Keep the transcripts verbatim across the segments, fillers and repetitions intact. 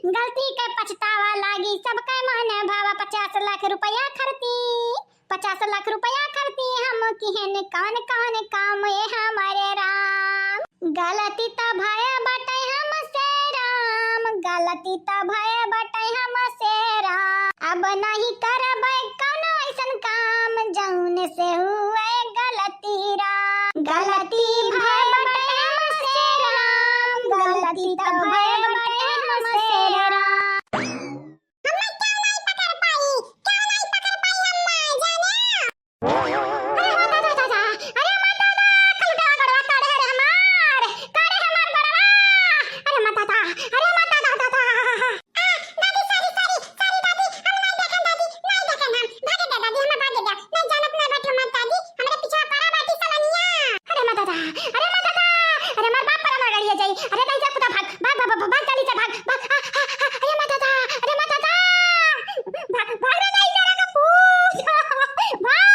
गलती के पछतावा लागी सबके मन भावा, पचास लाख रुपया खरती, पचास लाख रुपया खरती हम किहन कौन कौन काम ए हमरे राम। गलती त भय बटे हमसे राम, गलती त भय बटे हमसे राम। अब नहीं करबै कौनो ऐसन काम जौन से हुए गलती राम। गलती भय बटे हमसे राम, गलती त भय बटे हमसे राम। हम्मा क्यों नहीं पकड़ पाई, क्यों नहीं पकड़ पाई हम्मा जाने? अरे हो दादा, दादा, अरे हमार दादा, कल गड़ा गड़वा काढ़े है रे हमार, काढ़े है हमार गड़वा। अरे हमार दादा, अरे हमार दादा, दादा। आ, दादी, sorry, sorry, sorry दादी, हम नहीं देखें दादी, नहीं देखें हम, भागे दे दादी, हमें भागे दे, नहीं जानत नहीं बैठे हमार दादी, हमरे पीछे पड़ा बाटी सलनिया। अरे हमार दादा, अरे हमार दादा, अरे हमार बाप पर हमार गाड़ी आ जाई, अरे दाई जा पुता भाग, भाग, भाग, भाग, भाग, जल्दी से भाग, भाग, आ, आ, आ, अरे हमार दादा, अरे हमार दादा। भाग, भाग रे दाई जरा का पूत। भाग।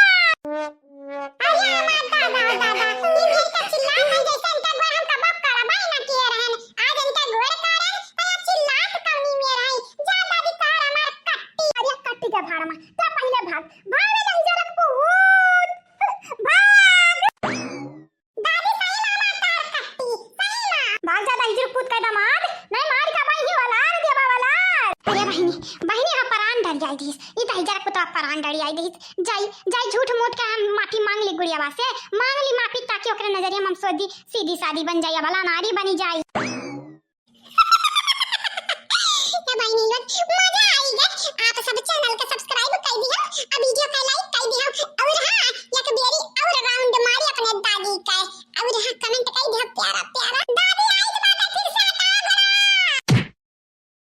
अरे हमार दादा, दादा, ई लइका चिल्लात है जैसे इनका गोड़ हम कबो करबे ना किए रहन। आज इनका गोड़ काढ़न, तो ये चिल्लात कौनी में रही। जा दादी तोहर हमार कट्टी। अरे कट्टी के भाड़ में, तो पहले भाग, भाग रे दाई जरा का पूत। भाग। दादी, सही में हमार तार कट्टी, सही में। भाग जा दहिजरू पूत का दामाद, नहीं मार का बाई ही वाला, देवा वाला। अरे बहिनी, बहिनी, हाँ, परान डर जाई दिस। ई दहिजरा पुतवा परान डर जाई दिस। जाई, जाई, झूठ मूठ के हम माफी मांग ली गुड़ियावा से, मांग ली माफी, ताकि ओकरे नजरिया में हम सोधी, सीधी सादी बन जाई, भला नारी बनी जाई। ए बहिनी लोग, मजा आई गे। आप सब channel के subscribe कर दिया, आ video के like कर दिया। और हाँ, एक बेरी और round मारी अपने दादी का। और हाँ, comment कर दिया प्यारा प्यारा। दादी आई तो बात है, फिर से आता है बड़ा।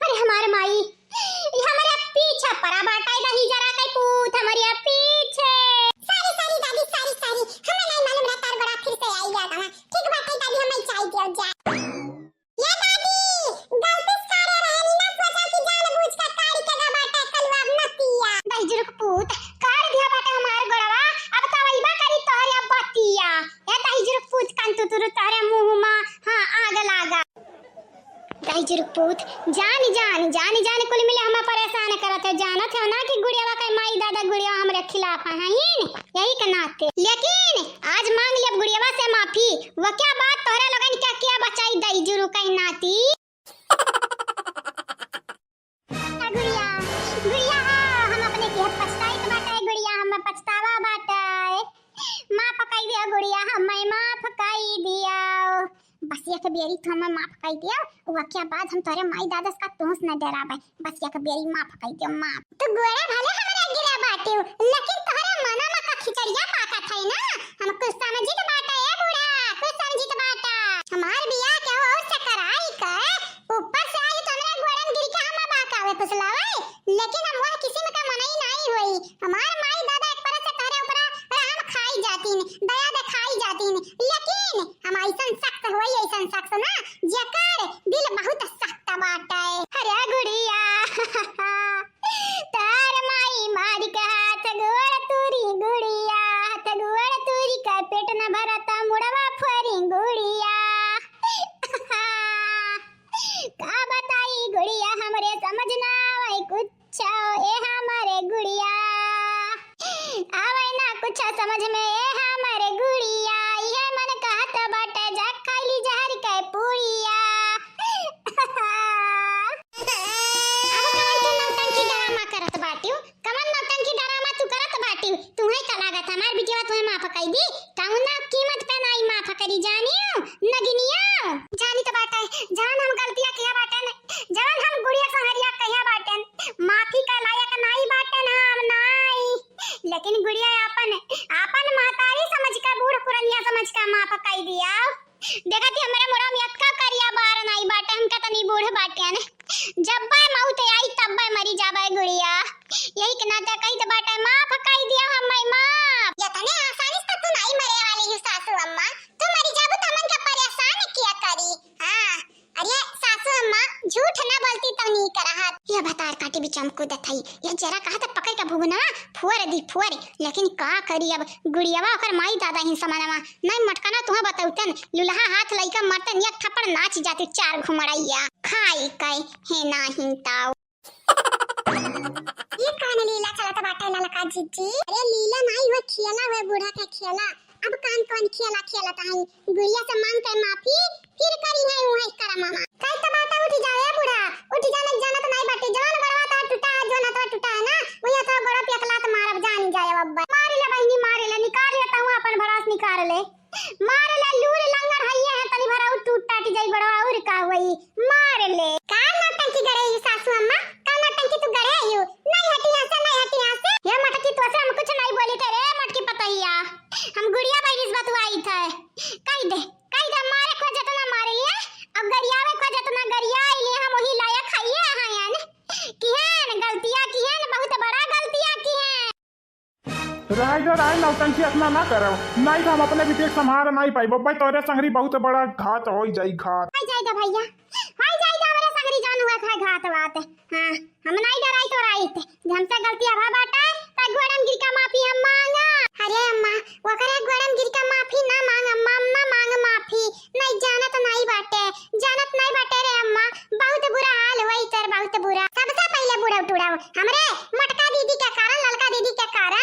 अरे हमार माई, ये हमरे पीछे पड़ा बाटे दहिजरा के पूत, हमरे पीछे। Sorry, sorry दादी, sorry, sorry। हमें नहीं मालूम रहा तार बड़ा फिर से आई गया था। ठीक बाटे दादी, हमें चाय दियो जा। ये दादी, गलती से काढ़े रहनी ना, सोचा कि जानबूझ के काढ़ के गा बाटे कलुआ नतिया। दहिजरू के पूत, काढ़ दिया बाटे हमार गोड़वा, अब तो अइबा करी तोहरे अब बतिया। ए दहिजरू के पूत, कान तुतुरु तोहरे मुँह मा, हाँ, आग लागा। दहिजरू के पूत, जान, जान, जान, जान, कुल मिले हमें परेशान करत है। जानत है ना कि गुड़ियावा के माई दादा गुड़ियावा हमरे खिलाफ है, हैं? यही के नाते। लेकिन आज मांग लिया गुड़ियावा से माफी, वो क्या बात तोहरे लोगन क्या, क्या बचाई दहिजरू के नाती। गुड़िया, गुड़िया, हम अपने के पछताइत बाटे, गुड़िया, हमें पछतावा बाटे। माफ कई दिया गुड़िया, हमें माफ कई दिया। बस एक बेरी तो हमें माफ कई दिया, वो क्या बाद हम तोरे माई दादा से का तोस न डराबे। बस एक बेरी माफ कई दियो, माफ। तू गोड़ा भले हमरा गिरा बाटे, लेकिन तोहरे मना में का खिचड़िया पाकत है ना। हम कुछ समझित बाटे, ए बूढ़ा, कुछ समझित बाटा। हमार बियाह केहू और से कराई के, ऊपर से आई तो हमरा गोड़न गिर के हम बहकावे फुसलावे, लेकिन हम वह किस्म का मनई नाई होई। हमार माई दादा एक परत से तोहरे ऊपर रहम खाई जातीन, दया दिखाई जातीन, लेकिन हम ऐसन सख्त होई, ऐसन सख्त ना, जेकर दिल बहुत सख्त बाटे। अरे गुड़िया, तार माई मारी के हाथ गोड़ तूरी गुड़िया, हाथ गोड़ तूरी के पेट न भरता मुड़वा फोरी गुड़िया। का बताई गुड़िया, हमरे समझ ना आवे कुछ। अच्छा, ए हमारे गुड़िया, आवे ना कुछ समझ में, ए हमारे गुड़िया, ये मन कहत बाटे जा खाइली जहर के पूड़िया। अब कवन तू नौटंकी ड्रामा करत बाटियो? कवन नौटंकी ड्रामा तू करत बाटियो? तुहे का लागत हमार बिटिया तुहे माफ कई दी? कौना कीमत पे नाई माफ करी जानियो, नगिनिया? जानी तो बाटे, जान हम गलतिया किया बाटे न, जवन हम गुड़िया संहरिया कहिया बाटेन, माफी का लायक नाई बाटेन हम नाई। लेकिन गुड़िया आपन, आपन महतारी समझ का, बूढ़ पुरनिया समझ का माफ कई दिया। देखा थी हमरे मुड़ा में अतका करिया बार नाई बाटे, हम कतनी बूढ़ बाटेन। जब्बे मौत आई तब्बे मरी जाबे गुड़िया। यही के नाते कही तो बाटे माफ कई दिया हमें माफ। इतने आसानी से तो नाई मरे वाली हूँ सासू अम्मा, तू मरी जाबू तो हमन के परेशान किया करी। हाँ, अरे सासू अम्मा, झूठ ना बोलती तो नीक रहत। ये भतार काटी बिचम कूदत हई। ये जरा कहा त पकड़ के भुगना, फोर दी फोर, लेकिन का करी अब, गुड़ियावा ओकर माई दादा ही समनवा, नहीं मटकना तुहा बतौतन, लुलहा हाथ लइका मरतन, एक थप्पड़ नाच जाते चार घुमड़ैया, खाई कई, हे नाही ताऊ। ये कौन लीला चलत बाटे ललका जीजी? अरे लीला नाही, वो खेला हुए बूढ़ा के खेला। अब कान कौन खेला खेलत है? गुड़िया से मांग के माफी, फिर करी है उहे करमवा। कई तो बात उठ जावे बूढ़ा, उठ जाने जानत नाही बाटे। जवान गोड़वा तो टूटा है, जो नतवा टूटा है ना, वही तो गोड़ा पे एक लात मारब, जान जाए अब। मार ले बहिनी, मार ले, निकाल ले तहु अपन भड़ास निकाल ले। मार ले, लूर लंगड़ हइये है, तनी भरा उ टूट टाट जाई बड़वा, और का होई? मार ले। का नौटंकी गड़े यू सासू अम्मा? का नौटंकी तू गड़े यू? नहीं हटी यहाँ से, नहीं हटी यहाँ से। ये मटकी, तो हम कुछ नहीं बोली थे रे मटकी पतैया। हम गुड़िया बहिनी से बतुआई थे। कह दे, कह दे, मारे को जतना मार लिया, अब गरियावे को जतना गरिया लिए, हम वही लायक हइये हैं यान। किहन गलतिया किहन, बहुत बड़ा गलतिया किहन। रहे दे, रहे, नौटंकी अतना ना करब, नहीं तो हम अपने बिटिया के संभार नहीं पाइब। अब्बे तोरे संगरी बहुत बड़ा घात होई जाई, घात। होई जाई दे भैया, होई जाई दे, हमरे संगरी जौन हुआ था घात वात। हाँ, हम नहीं डराई तो राइत, जे हमसे गलतिया भा बाटे, त गोड़म गिर के माफी हम मांगा। अरे अम्मा, ओकरे गोड़म गिर के माफी ना मांग अम्मा, अम्मा मांग माफी। नहीं जानत नहीं बाटे, जानत नहीं बाटे रे अम्मा, बहुत बुरा हाल हुई सर, बहुत बुरा। सबसे पहले बुढ़ऊ टुढ़ऊ हमरे मोटका दीदी के कारण, ललका दीदी के कारण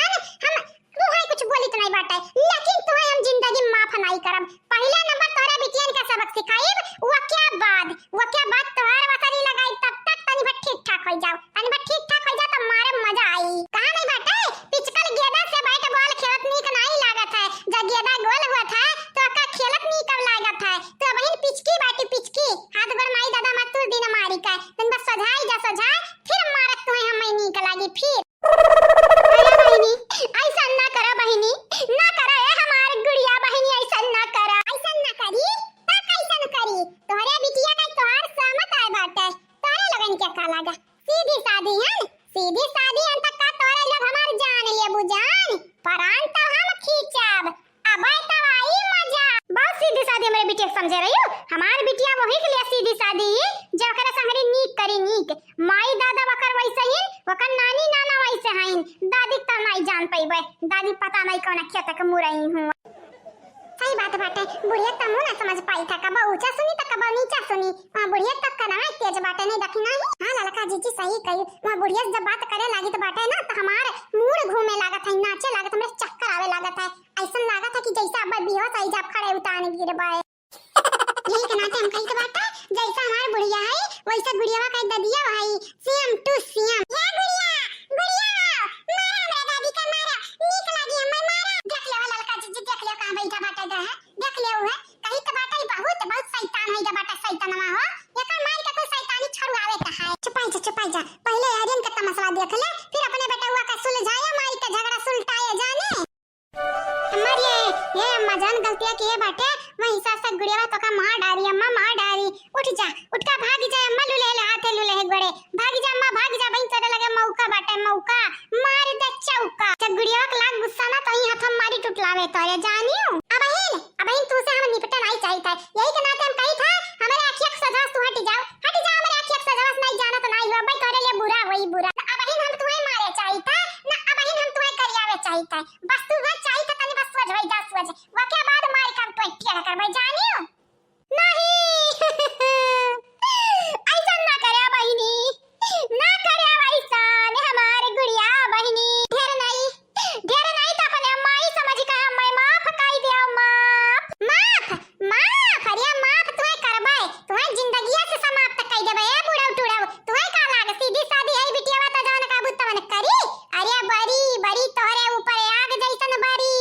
हम तुहे कुछ बोलित नहीं बाटे, लेकिन तुहे हम जिंदगी में माफ नहीं करब। पहले नंबर तोहरे बिटियन के सबक सिखाइब, वके बाद, वके बाद तोहर वसरी लगाई, तब तक तनी भर ठीक ठाक हो जाओ, तनी भर ठीक ठाक हो जाओ, तब मारे मजा आई। कहा नहीं बाटे, पिचकल गेदा से बैट बॉल खेलत नीक नहीं लागत है, जब गेदा गोल हुआ था तो ओका खेलत नीक अब लागत है। तो बहिन पिचकी बाटी पिचकी, हाथ गोड़ माई दादा मत तू दिन मारी का, तन बस सजाई जा सजाए, फिर मारत तुहे हम नीक लागी फिर। अरे बहिनी, ऐसन ना करा बहिनी, ना करा ए हमार गुड़िया बहिनी, ऐसन ना करा। ऐसन ना करी, त कैसन करी? तोहरे बिटिया का तोहार समत आए बाटे, तोहरे लोगन के का लागा? सीधी सादी हन, सीधी सादी हन त का तोहरे लोग हमार जान लेबू जान? परान त हम खींचब, अबे त आई मजा। बहुत सीधी सादी हमरे बिटिया के समझे रही हो। हमार बिटिया वही के लिए सीधी सादी ही, जे ओकरे संगरी नीक करी नीक। माई दादा वकर वैसे ही, वकर नानी नाना वैसे हईन, दादी त नहीं जान पइबे, दादी पता नहीं कौन खेत के मुरई हूँ। सही बात बाटे, बुढ़िया त मुँह ना समझ पाई था, कबो ऊंचा सुनी त कबो नीचा सुनी। आ, बुढ़िया त कनवा तेज बाटे, नहीं देखी नहीं। हाँ ललका जीजी सही कही, वहाँ बुढ़िया से जब बात करे लागी त बाटे ना त हमार मूड घूमे लागत है, नाचे लागत, हमरे चक्कर आवे लागत है, ऐसन लागत है कि जैसे अब बेहोश आई जाब खड़े उतान गिरबे। यही के नाते हम कहित बाटे, जैसा हमार बुढ़िया है, वैसा गुड़ियावा का ददिया भाई, same to same। ए गुड़िया, गुड़िया, मारा हमरा दादी का मारा, नीक लागी हमें मारा। देख ले हो ललका जीजी, देख ले कहाँ बैठा बाटे गा है, देख ले है, कहित बाटे बहुत, बहुत शैतान है गा बाटे शैतानवा हो, एकर मार के कोई शैतानी छोड़वावे का है। चुपाई जा, चुपाई जा, पहले आर्यन का तमाशा देख ले, फिर अपने बेटवा का सुलझाए, मार के झगड़ा सुलटाए जाने। अम्मा रे, ये अम्मा जान गलतिया किए बाटे, वही हिसाब से गुड़ियावा तोका मार डारी, अम्मा मार डारी। उठ जा, उठ का भाग जा अम्मा, लुले ले हाथे लुले है गोड़े। भाग जा अम्मा, भाग जा, बहिन तोरे लगे मौका बाटे, मौका। मार दे चौका। जब गुड़ियावा के लाग गुस्सा ना, तो ही हाथ हम मारी टुटलावे तोरे, जानियो। अबहिन, अबहिन तू से हम निपटे नहीं चाहित है। यही के नाते हम कही था, हमारे अखिया के सोझा से तू हट जाओ, हट जाओ हमारे अखिया के सोझा से, नहीं जानत नहीं हो, भाई तोरे लिए बुरा वही बुरा। अबहिन हम तुम्हें मारे चाहित है, ना अबहिन हम तुम्हें करियावे चाहित है। बस तू बस चाहिए तो तनी बस सोझ होई जा सोझ। वके बाद मार का हम तोय टेढ़ करबै जानियो। नहीं। ऐसन ना करे बहिनी। ना करे ऐसन हमार गुड़िया बहिनी। ढेर नहीं। ढेर नहीं तो अपने माई समझ के हमें माफ कई दे माफ। माफ? माफ? अरे माफ तुम्हें करबै। तुम्हें जिंदगिया से समाप्त कई देबै ए बुढ़ऊ टुढ़ऊ। तुम्हें का लाग सीधी सादी है बिटियावा तो जवन का बुतवन करी। अरे बड़ी, बड़ी तोहरे ऊपर आग जैसन बड़ी।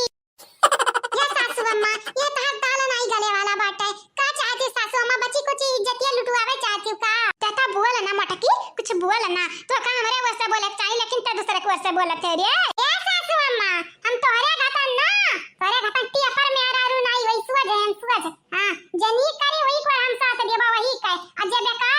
ये सासू अम्मा, ये तहार दाल नाई गले वाला बाटे। का चाहती सासू अम्मा, बची कुची इज्जतिया लुटवावे चाहती का? ते तो बोल ना मटकी, कुछ बोल ना। तो का हमरे ओर से बोले के चाही, लेकिन ते दूसरे के ओर से बोलत है रे। ए सासू अम्मा, हम तोहरे घातन ना, तोहरे घातन टिया पर में अरारू नाई वही सुअज है, सुअज। हाँ, जे नीक करी वही पर हम साथ देबा वही कहे। आ जे बेकार